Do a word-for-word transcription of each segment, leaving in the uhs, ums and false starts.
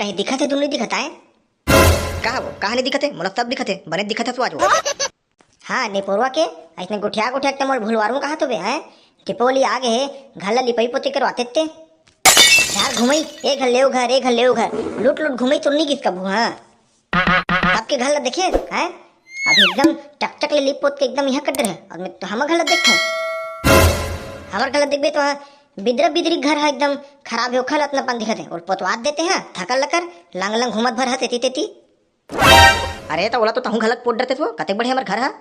ए, दिखत हे, तुम नहीं दिखत आय? का वो? का नहीं दिखत हे? मोला सब दिखत हे, बने दिखत हे सुआज वो। हाँ, निपोरवा के, अइसने गोठिया गोठिया के मोर भुलवारू कहा तो बे, हैं? दीपावली आ गे हे, घर ला लिपाई पोती करवाते ते। यार घुमई, ए घर ले ओ घर, ए घर ले ओ घर, लूट लूट घुमई तुरनी गिस कभू, हाँ? सबके घर ला देखे, हैं? अब एकदम टकटक ले लिप पोत के एकदम यहाँ कट रहे, अब मैं तो हमर घर ला देखथों। हमर घर ला देखबे तो हाँ, बिदरा बिदरी घर है एकदम खराब है, ओखर अतना पान दिखत है, और पोतवात देते हैं, थकल लकर, लंग लंग घूमत भर हस एती तेती। अरे, त ओला तो तहूँ घलक पोत डरते तो, कतेक बड़े हमर घर ह।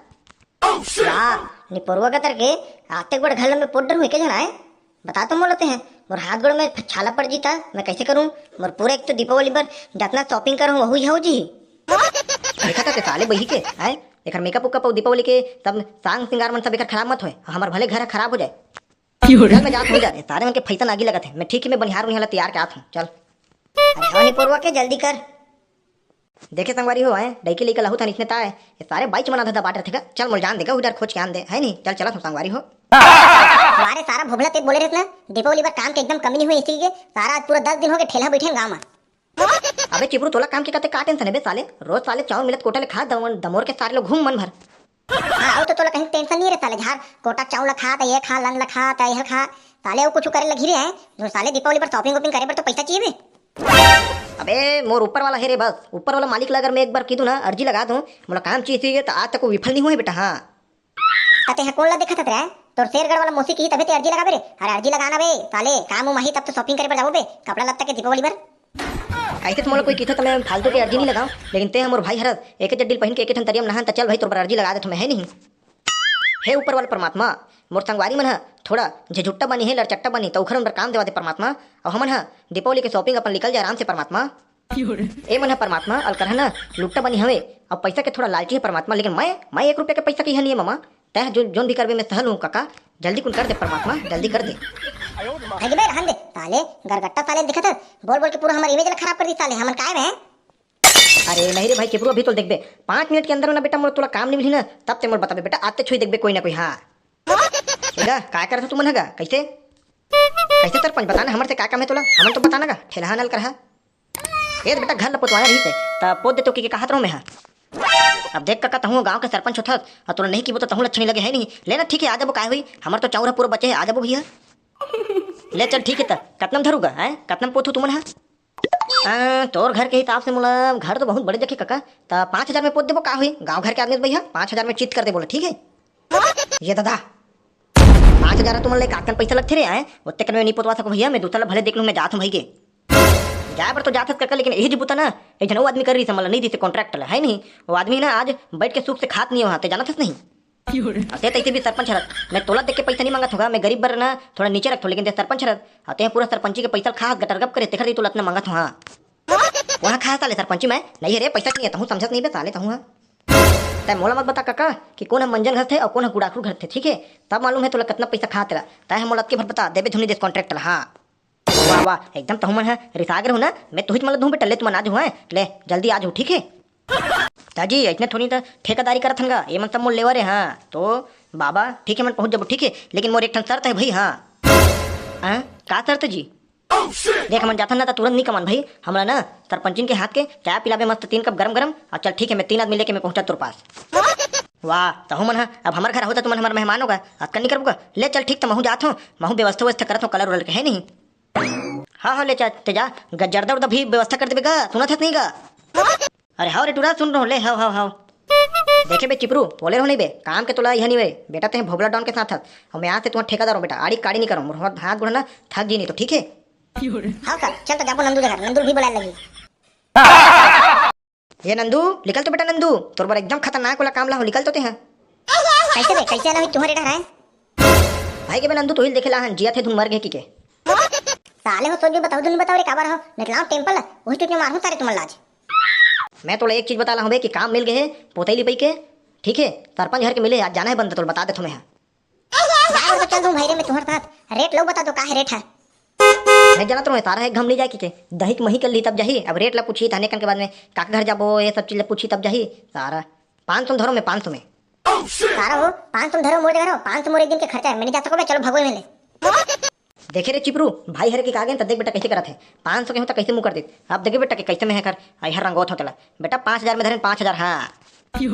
या, निपोरवा के तरके, आतेक बड़ घर ल में पोत डर हुए के जना है? बता तो मोला तें, मोर हाथ गोड़ में छाला पड़ जीता, मैं कैसे करूँ? मोर पूरा एक तो दीपावली बर जतना shopping करहूँ, वहू ही हो जी। देखा था ते साले बही के, हैं? एकर makeup उकअप अउ दीपावली के सब सांग सिंगार मन सब एकर खराब मत होए, हमर भले घर ह खराब हो जाए। चल, मैं जात हूँ जा रे, सारे मन के फैशन आगी लगत है। मैं ठीक ही में बनिहार उनिहार ला तैयार के आत हूँ, चल। अरे हाँ निपोरवा के, जल्दी कर। देखे संगवारी हो, हैं, डैकी लइका लहू थान इसने ताय, ये सारे बाई चमना धदा बाट रथे का। चल मोल जान देगा, उधर खोज के आन दे, है नहीं? चल चलत हूँ संगवारी हो। वारे सारा भोभला, ते बोले रहत ना, दीपावली बर काम के एकदम कमी नहीं हुई इसी के, सारा आज पूरा दस दिन हो गए ठेला बैठे गाँव में। अबे चिपरू, तोला काम के कते का tension है बे साले? रोज साले चाउर मिलत कोटा ले खा दमोर, दमोर के सारे लोग घूम मन भर। हाँ, अउ तो तोला कहीं tension नहीं रे साले, झार कोटा चाउर ला खा, त ये खा, लन ला खा, त ये खा, साले अउ कुछ करे लगी रे है, जो साले दीपावली पर shopping वॉपिंग करे बर तो पैसा चाहिए बे। अबे मोर ऊपर वाला है रे, बस ऊपर वाला मालिक ला अगर मैं एक बार कह दूं ना, अर्जी लगा दूं, मोला काम चाहिए, त आज तक वो विफल नहीं हुए बेटा। हाँ। त तेहा कोन ला देखत हस रे? तोर शेरगढ़ वाला मौसी किही तभे ते अर्जी लगाबे रे। अरे अर्जी लगाना बे साले, काम उम आही तब तो shopping करे बर जाबो बे, कपड़ा लत्ता के दीपावली बर। ऐसे तो मोला कोई किथे त मैं फालतू के अर्जी नहीं लगाऊं, लेकिन ते हमर भाई हरस, एक जड्डी ल पहिन के एक ठन तरिया म नहान, त चल भाई तोर बर अर्जी लगा देथों मैं, है नहीं? हे ऊपर वाला परमात्मा, मोर संगवारी मन ह थोड़ा झझुट्टा बनी हे, लड़चट्टा बनी, त उखर मन बर काम देवा दे परमात्मा। अउ हमन ह दीपावली के shopping अपन निकल जाए आराम से परमात्मा। ए मन ह परमात्मा अलकरहा न लुट्टा बनी हवे, अउ पैसा के थोड़ा लालची हे परमात्मा, लेकिन मैं, मैं एक रुपया के पैसा के इहा नहीं हे ममा। तैं ह जो, जोन भी करबे मैं सहल हूँ कका, जल्दी कुन कर दे परमात्मा, जल्दी कर दे। भाई बे रहन दे, साले गरगट्टा साले दिखत हस, बोल बोल के पूरा हमर image ला खराब कर दी साले, हमन काय में? अरे नहीं रे भाई चिपरू, अभी तो देखबे, पाँच मिनट के अंदर में ना बेटा मोला तोला काम नहीं मिली ना, तब ते मोला बताबे बेटा, आते छुई देखबे कोई ना कोई। हाँ। ए गा, काय करत हो तुमन ह गा? कैसे? कैसे सरपंच, बता ना, हमर से का काम है तोला? हमन तो बता ना गा, ठेलहा नल करहा। ए बेटा, घर ल पोतवाना रहिस हे, त पोत देतो कि के कहत रहूं मैं हा। अब देख कका, तहूं गांव के सरपंच होथस, अउ तोला नहीं किबो त तहूं लच्छनी लगे है नहीं। ले ना, ठीक है, आ जाबो, काय हुई? हमर तो चाउर ह पूरा बचे है, आ जाबो भैया। ले चल, ठीक है, त कतना म धरू गा, हैं? कतना म पोतहू तुमन हा? आ, तोर घर के हिसाब से मोला घर तो बहुत बड़े देखे कका, त पाँच हजार में पोत देबो, का होई? गांव घर के आदमी भैया, पाँच हजार में चित कर दे बोला, ठीक है? ये दादा, पाँच हजार तुमन ले काकन पैसा लगथे रे, आए? ओत्ते कन में नहीं पोतवा सको भैया, मैं दूसरा ला भले देख लूं, मैं जात हूं भाई के। जाए बर तो जात हस कका, लेकिन यही जी बुता ना, एक झन वो आदमी कर रही समझ ला, नहीं दिसे contract ला, है नहीं? वो आदमी ना आज बैठ के सुख से खात नहीं हो, ते जानत हस नहीं? अते तैसे भी सरपंच हरत, मैं तोला देख के पैसा नहीं मांगत हूं गा, मैं गरीब बर ना थोड़ा नीचे रखथों, लेकिन ते सरपंच हरत, अते पूरा सरपंची के पैसा खा हस गटर गप करे, तेखर दी तोला अतना मांगत हूं, हाँ। वहाँ खा साले सरपंची मैं, नहीं रे, पैसा नहीं है, तहूं समझत नहीं बे साले, तहूं हाँ। तै मोला मत बता कका कि कोन ह मंजन घसथे अउ कोन ह गुड़ाखू घसथे, ठीक है? तब मालूम है तोला कतना पैसा खात ला। तै ह मोला अतके भर बता, देबे धुन नहीं देस contract ला, हाँ। वाह, वाह, एकदम तहूं मन ह रिसा गे रहू ना, मैं तुहिच मन ल दूं बेटा, ले तुमन आ जाहू, हैं? ले, जल्दी आ जाहू, ठीक है? दाजी, अइसने थोड़ी त ठेकेदारी करत हन गा, ये मन सब मोर लेवर है, हाँ। तो बाबा, ठीक है, मन पहुंच जाबो, ठीक है? लेकिन मोर एक ठन शर्त है भाई, हाँ। हाँ? का शर्त जी? देख, हमन जाथन ना, त तुरंत नहीं कमान भाई, हमला ना सरपंचिन के हाथ के चाय पिलाबे मस्त तीन कप गरम गरम, अउ चल, ठीक है, मैं तीन आदमी लेके मैं पहुंचा तोर पास। वाह, तहूं मन ह, अब हमर घर होता, तुमन हमर मेहमान होगा, अतका नहीं करबो का? ले चल, ठीक, त महूं जात हूं, महूं व्यवस्था व्यवस्था करत हूं, colour उलर के, है नहीं? हाँ, हाँ, ले जा, ते जा, ग-, जर्दा उर्दा भी व्यवस्था कर देबे गा, सुनत हस नहीं गा? अरे हव रे टूरा, सुन रहो, ले, हव, हव, हव। देखे बे चिपरू, बोले रहो नहीं बे, काम के तोला यह नहीं बे, बेटा ते भोभला डॉन के साथ हस, अउ मैं आज से तुम्हारा ठेकेदार हूँ बेटा, आड़ी काड़ी नहीं करो, मोर हाथ, हाथ गोड़ ना थक जी नहीं तो, ठीक है? हाँ सर, चल तो जाबो नंदू जगह, नंदू भी बुलाए लगी। ये नंदू, निकल तो बेटा नंदू, तोर बर एकदम खतरनाक वाला काम ला हो, निकल तो ते हैं। कैसे बे, कैसे ना हुई तुम्हारे डर है? भाई के बे नंदू, तो हिल देखे ला हन, जिया थे धुन मर गए की के। साले हो सोच भी बताओ, धुन बताओ रे, काबर हो, निकलाओ टेम्पल, वही चुटकी मारू सारे तुम्हारे लाज। मैं तोला एक चीज बता ला हूँ बे कि काम मिल गए है, पोतई लिपई के, ठीक है, सरपंच घर के मिले, आज जाना है बंद, तोला बता देथों मैं। जाए बर तो चल दूं भाई रे मैं तुम्हारे साथ, रेट लो बता दो का है रेट है। मैं जानत रहूं सारा एक घमली जाए के, दही के मही कर ली तब जाही। अब रेट ला पूछी थाने कन के बाद में काका घर जाबो, ये सब चीज ला पूछी तब जाही। सारा पाँच सौ धरो मैं, पाँच सौ में। सारा हो पाँच सौ धरो मोर जगह रहो, पाँच सौ मोर एक दिन के खर्चा है, मैं नहीं जा सको बे, चलो भगो में ले। देखे रे चिपरू, भाई हरे के का गेन त देख बेटा कइसे करत हे। पाँच सौ के हो त कइसे मुँह कर देत। अब देखे बेटा के कइसे मैं हर, आई हर रंगोत हो तेला। बेटा पाँच हजार में धरेन, पाँच हजार, हाँ। कही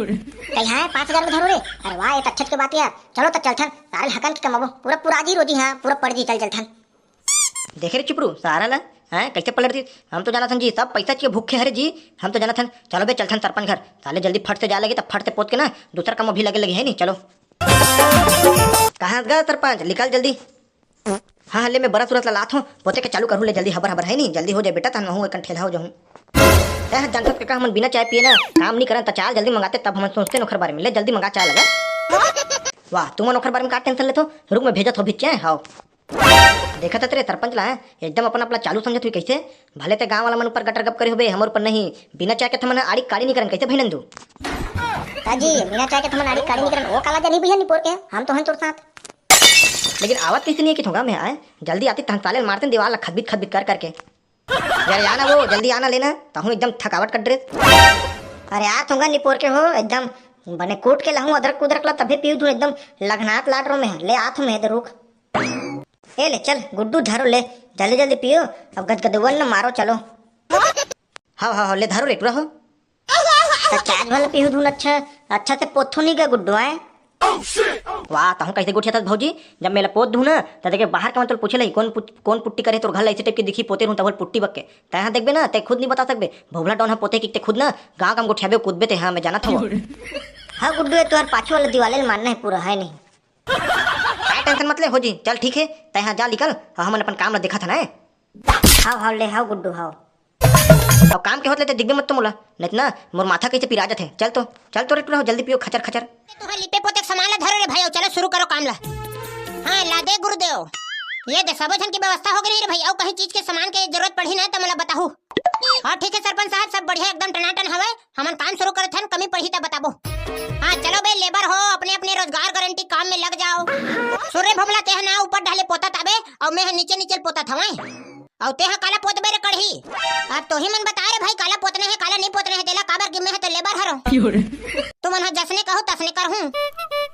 हाँ, पाँच हजार में धरो रे। अरे वाह, ये त अच्छत के बात हे यार। चलो त चलथन, सारे ल हकन के कमाबो। पूरा पूरा जी रोजी, हाँ, पूरा पड़ जी, चल चलथन। देखे रे चिपरू, सारा ला, हैं, कइसे पलट दी? हम तो जानत हन जी, सब पइसा के भूखे हरे जी। हम तो जानत हन, चलो बे, चलथन सरपंच घर। साले जल्दी फट से जाए लगे, त फट से पोत के ना, दूसर काम अभी लगे लगे है नी, चलो। कहाँ गा सरपंच, निकल जल्दी। हाँ, हाँ, ले मैं बरस उरस ला लात हूँ, पोते के चालू करहूँ, ले जल्दी हबर हबर है नी, जल्दी हो जाए बेटा, तहन महूँ एकन ठेलहा हो जाहूँ। तैं ह जानथस कका, हमन बिना चाय पिए ना काम नी करन, त चाय जल्दी मंगाते, तब हमन सोचते ओखर बारे में। ले जल्दी मंगा चाय लगा। वाह, तुमन ओखर बारे में का टेंशन लेथो? रुक, मैं भेजत हो भी चाय, हाव। देखत हस रे सरपंच ला, एकदम अपन आप ला चालू समझत हुई कइसे? भले ते गांव वाला मन ऊपर गटर गप करे होबे, हमर ऊपर नहीं। बिना चाय के त हमन आड़ी काड़ी नी करन, कइसे भई नंदू? ताजी, बिना चाय के त हमन आड़ी काड़ी नी करन, ओ काला जानी भैया निपोर के, हम तो हन तोर साथ। लेकिन आवत कइसे नहीं है कि थोंगा में आए, जल्दी आती तहन साले मारते दीवार ला खदबित खदबित कर करके। यार, आना वो, जल्दी आना लेना, तहूँ एकदम थकावट कट ड्रेस। अरे आ थोंगा निपोर के हो, एकदम बने कूट के लाहूँ अदरक उदरक ला, तभे पीऊ धूँ, एकदम लघनात लाट रो में, ले आ थों में दे रुक। ए ले चल गुड्डू धरो ले, जल्दी जल्दी पियो, अब गदगदवन न मारो, चलो। हाव हाव हाव, ले धरो रे टुरा हो। त चाय वाला पीहू धुन, अच्छा, अच्छा से पोथो नहीं गा गुड्डू आए। वाह, तहूँ कइसे गोठियाथस भौजी? जब मैं ला पोत दूँ ना, त देखे बाहर के मन तोल पूछे लही, कौन पुट-, कौन पुट्टी करे तोर घर ला, ऐसे टाइप के दिखी पोते रहूँ तब पोट्टी बक के। तैं हा देखबे ना, तैं खुद नहीं बता सकबे। भोभला डॉन हा पोते कि ते खुद ना, गाँव गाँव गोठियाबे कूदबे ते, हाँ, मैं जानत हूँ। हाँ गुड्डू, ये तोहर पाछू वाला दीवाले ल मानना है पूरा, है नहीं। काय टेंशन मत ले, हो जी, चल ठीक है, तैं हा जा निकल, अउ हमन अपन काम ला देखत हन, हैं? हाव, हाव, ले, हाव, गुड्डू, हाव। अब काम के होत ले ते दिखबे मत तो मोला, नहीं त ना मोर माथा कइसे पिरा जाथे। चल तो, चल तो रे टुरा हो, जल्दी पियो, खचर, खचर। तुहर लिपे पोते के सामान ला धरो रे भाई, अउ चलो शुरू करो काम ला। हाँ, ला दे गुरुदेव। ये दे, सबो झन के व्यवस्था हो गई रे भाई, अउ कहीं चीज के सामान के जरूरत पड़ही ना त मोला बताहू। हाँ, ठीक है सरपंच साहब, सब बढ़िया, एकदम टनाटन हवय। हमन काम शुरू करत हन, कमी पड़ही त बताबो। हाँ, चलो बे, लेबर हो, अपने अपने रोजगार गारंटी काम में लग जाओ। सुन रे भोभला, तेहा ना ऊपर ढाले पोतत आबे, अउ मैं ह नीचे नीचे पोतत हवंय। अउ तेहा काला पोतबे रे कड़ही? अब तोही मन बता रे भाई, काला पोतने हे, काला नहीं पोतने हे, तेला काबर कि मैं ह तो लेबर हरो। तुमन ह जसने कहो तसने करहूँ।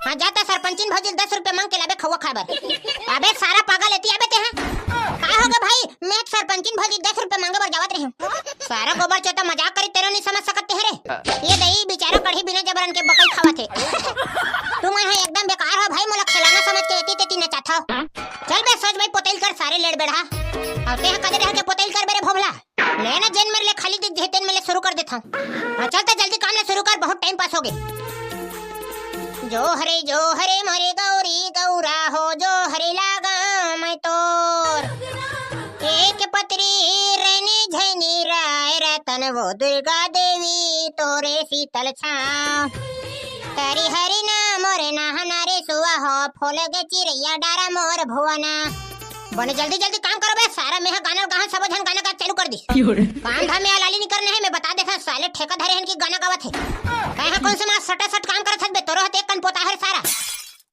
हाँ, जा त सरपंचिन भौजी ल दस रुपया मांग के लाबे खउआ खाए बर। अबे सारा पागल, एती आबे तेहा। का होगे भाई? मैं सरपंचिन भौजी दस रुपया मांगे बर जावत रही हूँ। सारा गोबर चोता मजाक करी, तेरो नहीं समझ सकत हे रे। ये दई बेचारा कढ़ी बिना जबरन के बकई खावत हे। तुमन ह एकदम बेकार हो भाई, मोला खिलौना समझ के एती तेती नचाथव। चल बे सोच भाई, पोतई ल कर सारे लेड़ बेड़हा। अउ तेहा कदे रह के पोतई ल कर बे रे भोभला। ले ना जेन मेर ले खाली दिख जही तेन मेर ले शुरू कर देथव। हाँ चल त जल्दी काम ले शुरू कर, बहुत टाइम पास होगे। जो हरे जो हरे मोरे गौरी गौरा हो, जो हरे लागा मैं तोर। एक पतरी रैनी झैनी राय रतन वो दुर्गा देवी तोरे शीतल छाँव। तरी हरी ना मोरे नहना रे सुआ हो, फोल गे चिरैया डारा मोर भुवना। बने जल्दी जल्दी काम करो बे, सारा मेहा गाना गाहन, सबो झन गाना गा चालू कर दी। काम धाम में आलाली नहीं करने है, मैं बता देता साले ठेका धरे हन की गाना गावत हे। कहे कौन से माँ सटा सट काम करत हस बे, तोरो हत एक कन पोता हरे सारा।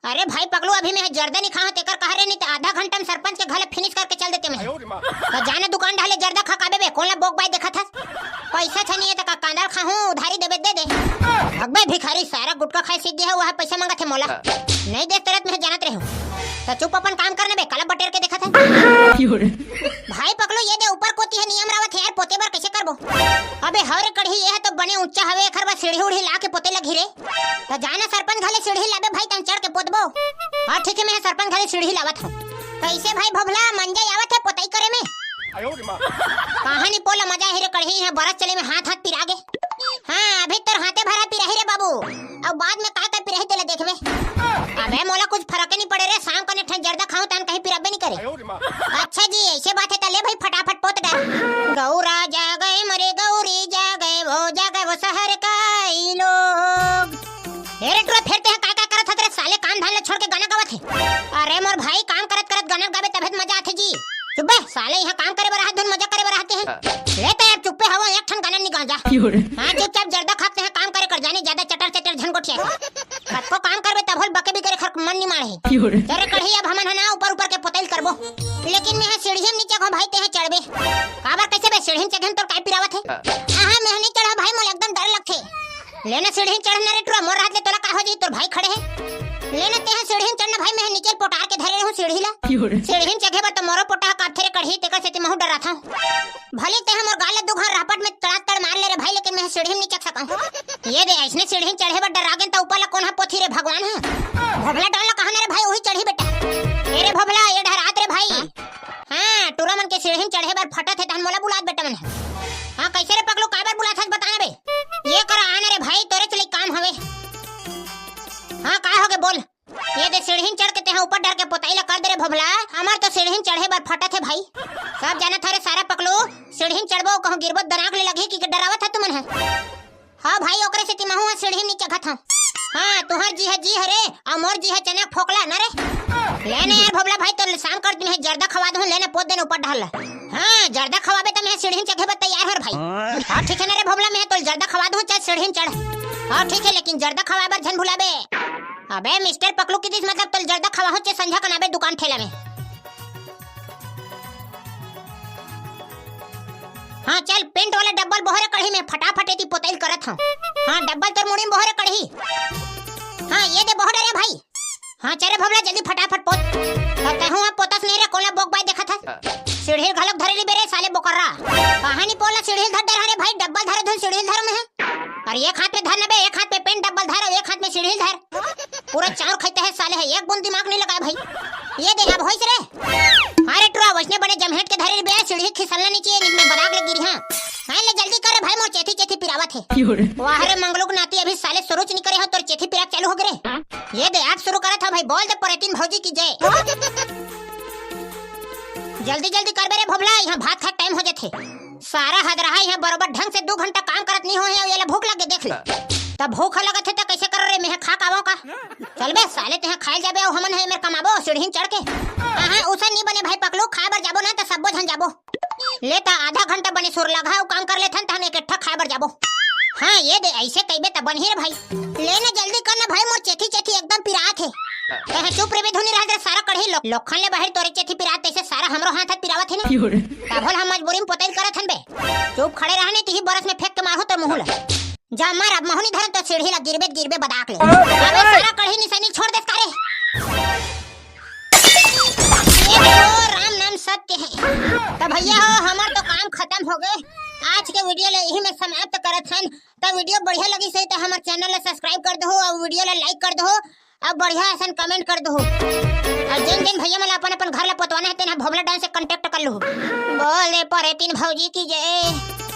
अरे भाई पगलू, अभी मैं जर्दा नहीं खाऊं तेकर कहा रे, नहीं तो आधा घंटा में सरपंच के घर ले फिनिश करके चल देते मैं। तो जाना दुकान ढाले जर्दा खा काबे बे, कौन ला बोक बाई देखत हस? पैसा छनी है त का कांदा ल खाहूं, उधारी देबे दे दे। भगबे भिखारी, सारा गुटखा खाए सीख गया है, वह पैसा मांगत है मोला। नहीं दे तरत मैं जानत रहे हूँ। तो चुप अपन काम करने बे, काला बटेर के देखत है। भाई पकलू, ये दे ऊपर कोती है नियम रावत है यार, पोते बर कैसे करबो? अबे हव रे कढ़ी, ये तो बने ऊंचा हवे, एखर बर सीढ़ी उढ़ी ला के पोते लगही रे। तो जाना सरपंच घले सीढ़ी लाबे भाई, तन चढ़ के पोतबो। हाँ ठीक है, मैं सरपंच घले सीढ़ी लावत हूँ। कैसे भाई भोभला, मंजा आवत है पोतई करे में? कहानी पोला मजा ही रे कढ़ी, यहाँ बरस चले में हाथ हाथ पिरा गे। हाँ, अभी तोर हाथे भरा पिराही रे बाबू, अब बाद में का का पिराही तेला देखबे। अबे मोला कुछ फरक नहीं पड़े रे, शाम कने ठन जर्दा खाऊं तहन कहीं पिराबे नहीं करे। अच्छा जी, ऐसे बात है त ले भाई फटाफट पोत डार। गौरा जा गए मोरे गौरी जा गए वो जा गए वो शहर का ई लोग। हे रे टुरा, फेर तेहा काय काय करत हस रे साले, काम धाम ला छोड़ के गाना गावत हे। अरे मोर भाई, काम करत करत गाना गाबे तभे त मजा आथे जी। चुप बे साले, यहाँ काम करे बर आत धुन मजा करे बर आते हैं। ले त यार चुप्पे हवा, एक ठन गाना निकाल जा। हाँ चुपचाप जर्दा खाते हैं, काम करे कर जाने, ज्यादा चटर चटर झन गोठिया। कतको काम करबे तभो ल बके बिगरे खर मन नहीं माड़े। तेरे कढ़ी अब हमन ह ना ऊपर ऊपर के पोतई ल करबो। लेकिन मैं ह सीढ़ी में नीचे घो भाई, तेहा चढ़बे। काबर कैसे बे सीढ़ी में चढ़न तोर काय पिरावत है? हाँ, मैं ह नहीं चढ़ा भाई, मोला एकदम डर लगथे। लेना सीढ़ी चढ़ना रे टुरा, मोर हाथ ले तोला का हो जी, तोर भाई खड़े है। ले ना तेहा सीढ़ी में चढ़ना भाई, मैं नीचे पोटार के धरे रहूं सीढ़ी ला। सीढ़ी में चघे बर तो मोरो पोटा ह कांपथे रे कढ़ी, तेकर सेती महू डराथंव। भले तेहा मोर गाल ला दू घांव रापट में तड़ाक तड़ मार ले रे भाई, लेकिन मैं सीढ़ी में नहीं चघ सकंव। ये दे, अइसने सीढ़ी में चढ़े बर डरा गेन त ऊपर ला कोन ह पोथी रे भगवान ह? भोभला डॉन ला कहा ना रे भाई, उही चढ़ी बेटा। ए रे भोभला, ये डहर आत रे भाई। हाँ, टूरा मन के सीढ़ी में चढ़े बर फटत हे, तहन मोला बुलात बेटा मन। हाँ, कैसे रे पगलू, काबर बुलात हस, बता ना बे। ये कर आना रे भाई, तोरे चले काम हवे। हाँ, का होगे बोल। ये दे सीढ़ी में चढ़ के तेहा ऊपर डर के पोताई ला कर दे रे भोभला। हमर तो सीढ़ी में चढ़े बर फटत हे भाई। सब जानत हरे सारा पकलू, सीढ़ी में चढ़बो कहूँ गिरबो दनाक ले लगही कि डरावत ह तुमन ह। हाँ भाई, ओकरे सेती महू ह सीढ़ी में नी चघत हंव। हाँ, तुहर जी ह जी हरे, अउ मोर जी ह चना फोकला न रे। ले ना यार भोभला भाई, तो शाम कर तुम्हें जर्दा खवा दूँ, ले ना पोत देना ऊपर ढाल ला। हाँ, जर्दा खवाबे त मैं सीढ़ी में चघे बर तैयार हर भाई। हाँ ठीक है ना रे भोभला, मैं तो जर्दा खवा दूँ, चल सीढ़ी में चढ़। हाँ ठीक है, लेकिन जर्दा खवाए बर झन भुलाबे। अबे मिस्टर पकलू की दिस, मतलब तोल जर्दा खवाहूं चे संझा कन आबे दुकान ठेला में। हाँ चल, पेंट वाला डब्बल बोहरे कढ़ी में, फटाफट एती पोतैल करत हंव। हाँ डब्बल तोर मुड़ी में बोहरे कढ़ी। हाँ ये दे बोहरे रे भाई। हाँ चल रे भोभला, जल्दी फटाफट पोत। त तहूं अब पोतस नहीं रे, कोला बोक बाय देखत हस। सीढ़ी घलोक धरे ली बेरे साले बोकर्रा। कहानी पोला सीढ़ी धर डर हरे भाई, डब्बल धरे धुन सीढ़ी धर में है। अरे एक हाथ में धर न बे, एक हाथ में पेंट डब्बल धर, एक हाथ में सीढ़ी धर। पूरा चाउर खाते हैं साले है, एक बूंद दिमाग नहीं लगाए भाई। ये दे अब होइस रे। अरे टुरा, वैसने बने जमहेट के धरे बे, सीढ़ी खिसलना नहीं चाहिए, नहीं मैं बदाक ले गिरी हाँ। हाँ ले जल्दी कर रे भाई, मोर चेथी चेथी पिरावत है। वाह रे मंगलू के नाती, अभी साले शुरू च नहीं करे हो, तोर चेथी पिराक चालू हो गे रे। ये दे अब शुरू करत हो भाई, बोल दे परेतीन भौजी की जय। जल्दी जल्दी कर बे रे भोभला, यहाँ भात खाए टाइम हो जाथे। सारा हदरहा यहाँ बरोबर ढंग से दू घंटा काम करत नहीं हो है, ये ला भूख लगे देख ले। तब भूख लगत है त कैसे करो रे, मैं खा कावो का? चल बे साले, तेहा खाए जाबे अउ हमन है मेर कमाबो सीढ़ी चढ़ के। हाँ हाँ, उसन नहीं बने भाई पकलू, खाए बर जाबो ना त सब्बो झन जाबो। ले त आधा घंटा बने सुर लगा अउ काम कर लेथन, तहन एक एकठा खाए बर जाबो। हाँ ये दे, ऐसे कहिबे त बनही रे भाई। ले ना जल्दी कर ना भाई, मोर चेथी चेथी एकदम पिरात है। तहे चुप रे बे धुनी रहत रे सारा कढ़ी लो-, लोखन ले बाहर तोरे चेथी पिरात तैसे सारा हमरो हाथ हाथ पिरावत है ना। तभोल हम मजबूरी में पोतैल करत हन बे। चुप खड़े रहने तिही बरस में फेंक के मारहूं तोर मुंह ला। जा मार अब महूं नी धरन तो सीढ़ी ला गिरबे गिरबे बदाक ले। अबे सारा कढ़ी निशानी छोड़ देस का रे। ये देखो राम नाम सत्य है। तो भैया हो हमर तो काम खत्म हो गए। आज के वीडियो ले यही में समाप्त करत हन। त वीडियो बढ़िया लगिस हे त हमर चैनल ला सब्सक्राइब कर दहू अउ वीडियो ला लाइक कर दहू अउ बढ़िया असन कमेंट कर दहू। अउ जेन जेन भैया मन ला अपन अपन घर ला पोतवाना हे तेन ह भोभला डॉन से कॉन्टैक्ट कर लहू। बोल दे परेतीन भौजी की जय।